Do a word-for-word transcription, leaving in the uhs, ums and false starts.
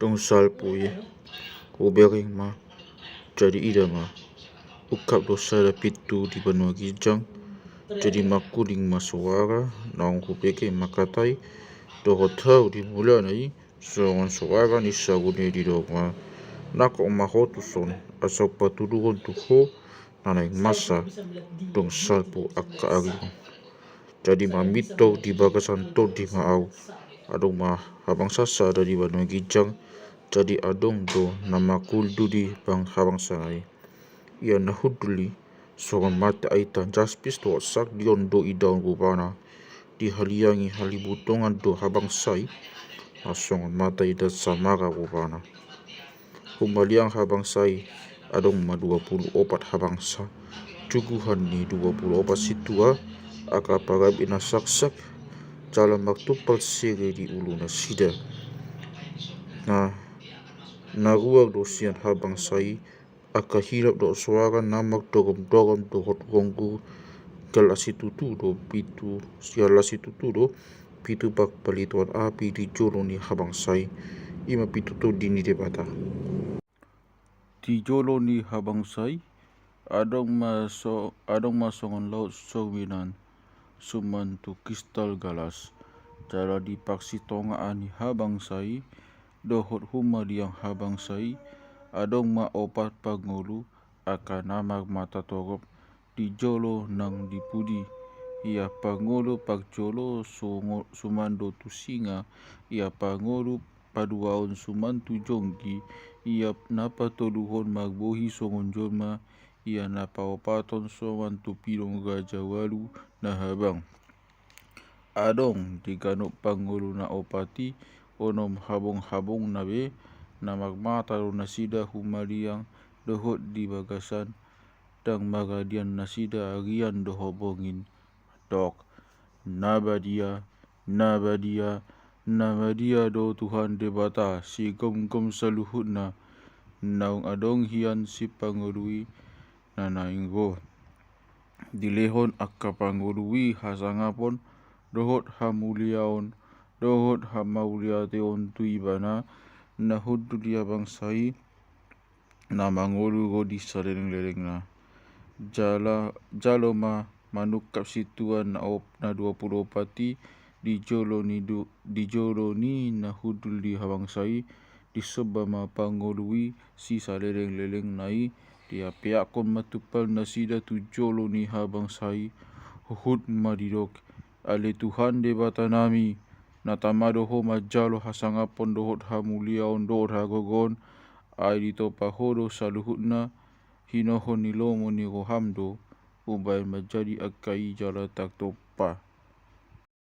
Dung salpu i, hubereng ma, jadi ida ma, ungkap do sada pintu di banua ginjang. Jadi mangkuling ma soara naung hubege mangkatai, dohot hau di mulana i, songon soara ni sarude didok ma, nangkok ma ho tuson, asa hupatuduhon tu ho na naeng masa. Dung salpu angka ari on, jadi mamintor di bagasan tondi ma ahu. Adong ma habangsa sada di banua ginjang, jadi adong do na manguldu di bang habangsa i. Ia na hundul i, songon mata aek jaspis dohot sagdi on do idaon rupana. Dihaliangi halibutongan do habangsa i, na songon mata idaon samara rupana. Humaliang habangsa i, adong ma dua pulu opat habangsa, juguhan ni dua pulu opat sintua, angka parabit na saksak, jala martumpal sere di ulu nasida. Na, na ruar do sian habangsa i, angka hilap dohot soara na mardoromdorom dohot ronggur, jala situtu do pitu, jala situtu do pitu parpalituan api di jolo ni habangsa i, i ma pitu tondi ni Debata. Di jolo ni habangsa i, adong ma so-, adong ma songon laut sorminan, suman tu kristal galas, jala di parsitongaan ni habangsa i, dohot humaliang habangsa i, adong ma opat pangolu, angka na marmata torop, di jolo nang di pudi. Ia pangolu parjolo songo-, suman do tu singa, ia pangolu paduahon suman tu jonggi, ia na patoluhon marbohi songon jolma, ia na paopathon suman tu pidong raja ualu na habang. Adong di ganup pangolu na opat i onom habonghabongna be, na marmata do nasida humaliang dohot di bagasan, ndang maradian nasida arian dohot borngin, mandok, na badia, na badia, na badia do Tuhan Debata sigomgom saluhutna. Naung adong hian sipangolu i na naeng ro. Dilehon angka pangolu i hasangapon dohot hamuliaon dohot hamauliateon tu ibana, na hundul di habangsa i, na mangolu ro di salelenglelengna. Jala, jalo ma manungkap sintua na op-, na dua pulu opat i, di jolo ni du-, di jolo ni na hundul di habangsa i, disomba ma pangolu i sisalelenglelengna i, diapiakkon ma tumpal nasida tu jolo ni habangsa i, huhut ma didok, ale Tuhan Debata nami, na tama do ho manjalo hasangapon dohot hamuliaon dohot hagogoon, ai ditompa ho do saluhutna, hinohon ni lomo ni roham do, umbahen manjadi angka i jala tartompa.